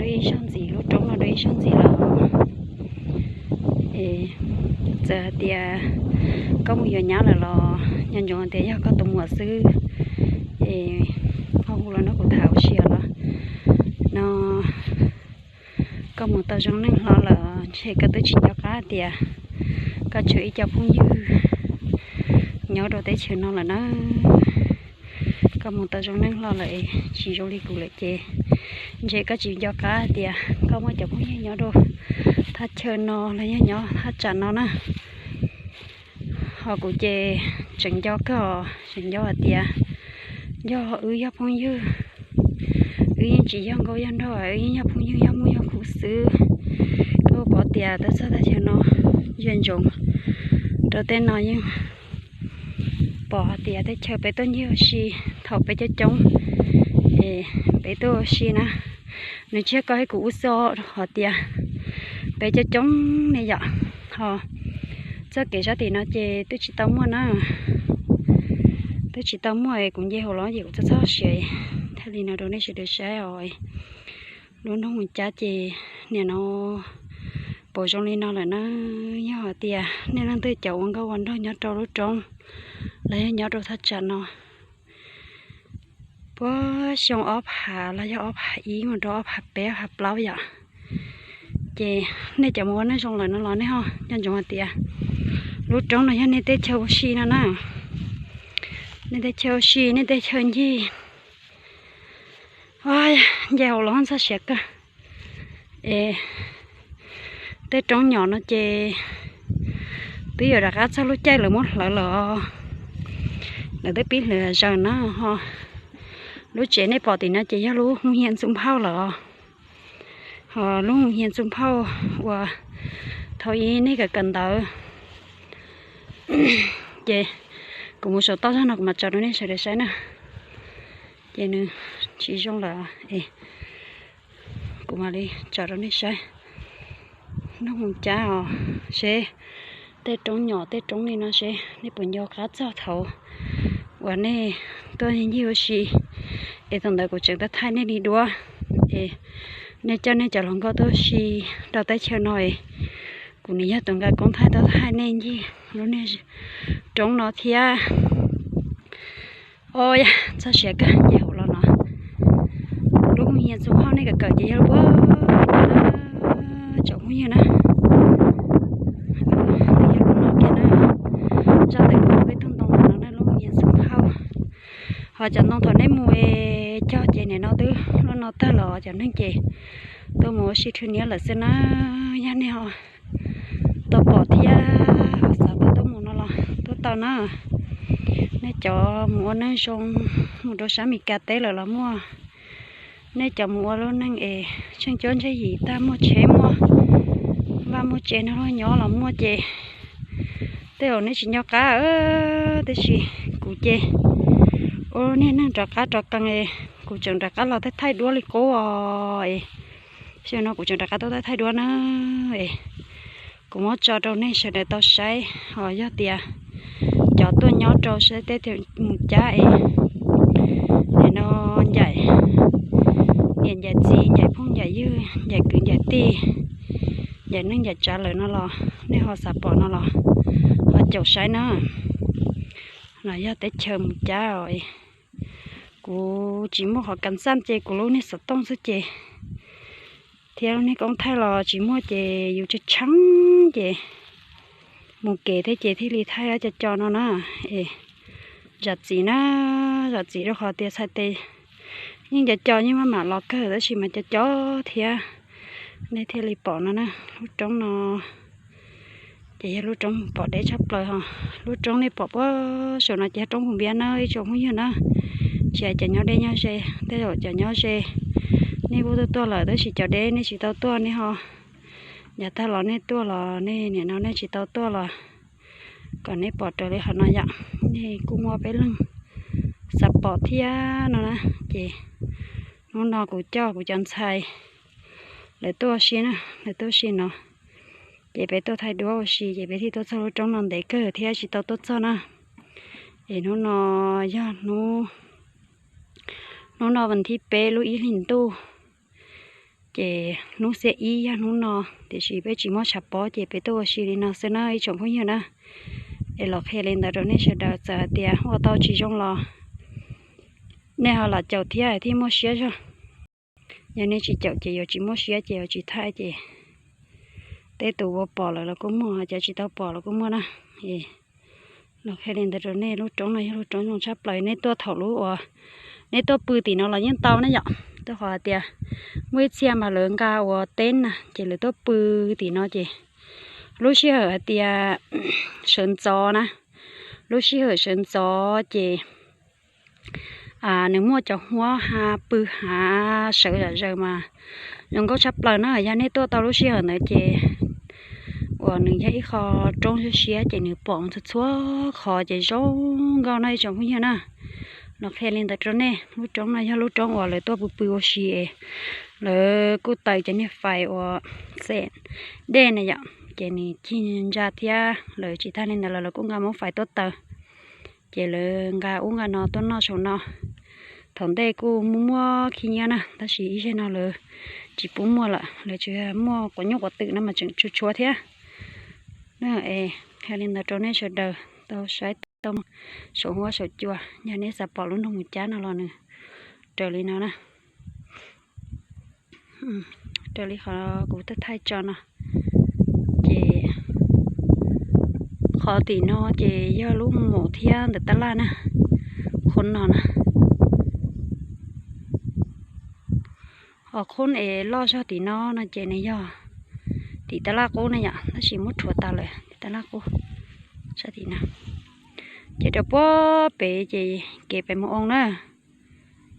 Ib zaug ntxiv, lub roob no dua ib zaug ntxiv lawm. Es txawm hais tias koj mus yuav nyab lawm los nco ntsoov tias yog koj tus muam xwb. Es koj hu los nrog kuv tham ua si los no, koj mus tau zoo neej hlo lawm ntshe koj twb tsis nco qab tias koj tshuav ib co phooj ywg nyob rau teb chaws no lawm na. Koj mus tau zoo neej hlo lawm es tsis zoo li kuv lawm ces ntshe koj tsis nco qab tias koj muaj cov phooj ywg nyob rau thaj chaw no los yog nyob thaj tsam no na. Ho kuv ces tseem nco koj, tseem nco hais tias yog wb yog phooj ywg, wb yeej tsis yog nkauj yog nraug, wb yeej yog phooj ywg yog muaj yog khuv xwb. Koj pom tias twb txog thaj chaw no, zej ntsoov rau tej no yeej pom hais tias teb chaws peb tuaj ncig ua si thaum peb coob coob es peb tuaj ua si na. Nws tsis yog koj thiab kuv ub xwb, hais tias peb coob coob ne yom. Ho txoj kev sab tim no ces twb tsis tau muaj na, twb tsis tau muaj es kuv nce hauv los ces kuv txhob txhob siav thiaj li no rau nej sawv daws saib os. Lub nroog Mus Cab ces nim no puas zoo li no lawm na. Yog hais tias nej leej twg cov ua nkauj ua nraug nyob rau lub roob los yog nyob rau thaj tsam no puag xyoo ob phav los yog ob phav ib mus rau ob phav peb ob phav plaub yom, ces nej cov mus ua neej zoo lawm no los nej ho nco ntsoov hais tias lub roob no yog nej teb chaws ua si no na. Nej teb chaws ua si, nej teb chaws ncig. Nce hauv los txog siav kawg. Es tej roob nyom no ces twb yuav rov qab txog lub caij lawv muab hlawv lawm os. Lawv twb pib hlawv zaws na ho. Lub tsev nej pom tim no ces yog lub hu hias Ntxum Phauj lawm os. Ho lub hu hias Ntxum Phauj uas thaum ub nej kawm kawm ntawv ces kuv mus saum toj zog no kuv mam tso rau nej sawv daws saib na. Ces nws tsis zoo lawm es kuv mam li tso rau nej saib. Nroog Mus Cab os, seb tej roob nyom tej roob li no seb nej puas nco qab txog thaum uas nej tuaj ncig ua si es thaum ntawd kuv tseem tau thaij nej li duab es nej coj nej cov hluas nkauj tuaj ua si rau teb chaws no es kuv nws yog tus nkawd koob thaij tau thaij nej ncig lub niag roob no thiab. Os, txog siav kawg ces hauv los no lub hu hias Ntxum Phauj nej kawm kawm ces yog lub puag tsoom phooj ywg na. Yog lub no kiag na, zaj ntawm peb tug ntoo no na lub hu hias Ntxum Phauj. Ho cov ntoo thaum nej mus cog ces nim no twb lub no tag los cov neeg ces tuaj mus ua si rhwv niab lawm xwb na. Yog nej ho tau pom thiab ho xav tuaj tuaj mus no los tuaj tau na. Nej cov mus ua neej zoo mus rau sab Mes Kas teb lawm los muaj, nej cov mus ua lub neej es tsheej cuab ntsej yim tag muaj tsheb muaj vaj muaj tsev nrog luag nyob los muaj ces tej zaum nej tsis nco qab, tab sis kuv ces ua niag neeg rov qab rov qees es kuv tseem rov qab los thaij thaij duab li qub os es. Xyoo no kuv tseem rov qab tuaj thaij thaij duab na es kuv muab tso rau nej sawv daws tau saib. Ho yog tias cov tuaj nyob rau sab teb chaws Mus Cab es nim no ncaim niam ncaim txiv ncaim phooj ncaim ywg ncaim kwv ncaim tij ncaim neej ncaim tsav lawm no los nej ho xav pom no los ho caum saib na. No yog teb chaws Mus Cab os. Kuv tsis muaj qhov kas xaj ces kuv lub niag xov tooj xwb ces thiab lub niag koob thaij los tsis muaj ces yus tshee tshee ces mus kev thiab ces thiaj li thaij co co no na. Es zam txim na, zam txim rau qhov tias txhais tes yeej co co yeej maj mam los kawg tab sis mas co co thiab nej thiaj li pom no na. Lub roob no ces yog lub roob pom deb tshaj plaws ho. Lub roob nej pom puag saum no ces yog roob Phum Npiab na ib tsoom phooj ywg na. Tsis hais cov nyob deb nyob ze, tej zaum cov nyob ze nej kuj tuaj tuaj lawm tab sis cov deb nej tsis tau tuaj nej ho, yav tag los nej tuaj los nej nim no nej tsis tau tuaj los kom nej pom raws li qhov no yom. Nej kuj muaj peb leeg xav pom thiab no na. Ces hnub no kuv coj kuv cov ntxhais lawv tuaj ua si na, lawv tuaj ua si no ces peb tuaj thaij duab ua si ces peb thiaj tuaj txog lub roob no ntev kawg thiab tsis tau tuaj txog na. Es hnub no yog hnub, hnub no vas thib peb lub ib hlis ntuj Ces hnub xiab ib yog hnub no, tiam sis peb tsis muaj tshav pob ces peb tuaj ua si li no xwb na ib tsoom phooj ywg na. Es los qhia li ntawd rau nej sawv daws, txawm hais tias ua tau tsis zoo los nej ho los caum thiab thiaj muaj siab zog. Yog nej tsis caum ces yuav tsis muaj siab ces yuav tsis thaij ces tej tus uas pom lawm los kuj muaj, cov tsis tau pom los kuj muaj na. Es los qhia li ntawd rau nej, lub roob no yog lub roob zoo tshaj plaws, nej tuaj thaum lub uas nej tuaj pw tim no los yeej tau na yom. Rau qhov hais tias muaj ib txhia mas lawv nqa ua teb na ces lawv tuaj pw tim no ces lub sij hawm hais tias sawv ntxov na, lub sij hawm sawv ntxov ces nws muaj cov huab hav pw hav sawv zom zaws mas zoo nkauj tshaj plaws na. Yog nej tuaj tau lub sij hawm ntawd ces uas nws yog ib qho roob siab siab ces nws pom txhua txhua qhov ces zoo nkauj no ib tsoom phooj ywg na. Los qhia li ntawd rau nej, lub roob no yog lub roob uas lawv tuaj pw pw ua si es lawv kuj taws cov niag fais uas xem dej na yom, ces nws cig ntsa thiab lawv tsis tag li ntawd los lawv kuj nqa muab fais tuaj taws. Ces lawv nqa ub nqa no tuaj noj saum no. Thaum ntej kuj muaj muaj khib nyiab na, tab sis ib zaug no lawv tsis pub muaj lawm, lawv tsuas muaj quav nyuj quav twm no mas tseem tshuav tshuav thiab. Es qhia li ntawd rau nej sawv daws tau saib tau saum huab saum cua, yog nej xav pom lub nroog Mus Cab no los nws raws li no na. Raws li qhov kuv thaij tso no, ces qhov tim no ces yog lub mum thiab ntawm tab laj na, qhov no na. Qhov qub es loj zog tim no no ces nws yog tim tab laj qub na yom, tab sis muab rhuav tas lawm, tim tab laj qub sab tim no. Ces rau puag pem ces kev pem mus oo na,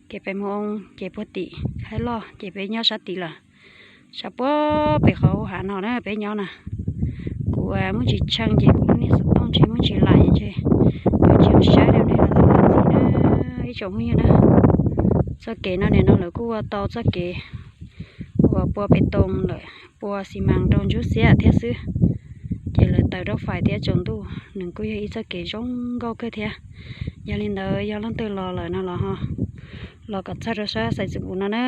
kev pem mus oo ces puag tim Khaib Loj ces peb nyob sab tim lawm. Sab puag pem qhov hav no na peb nyob na. Kuv muaj tsis tsheej ces kuv lub niag xov tooj ntshe muaj tsis laim ntshe yuav tsis saib li ne los tau ntxiv na. Ib tsoom phooj ywg na, txoj kev no nim no lawv kuj ua tau txoj kev uas pua pes toos lawm, pua xi mas rau ntsuab xiab thiab xwb. Ces lawv taws rau fais thiab tsaus ntuj, nws kuj yog ib txoj kev zoo nkauj kawg thiab. Yog li ntawd yog leej twg los lawm no los ho los kom txog rau sab Xais Xus Npus no na.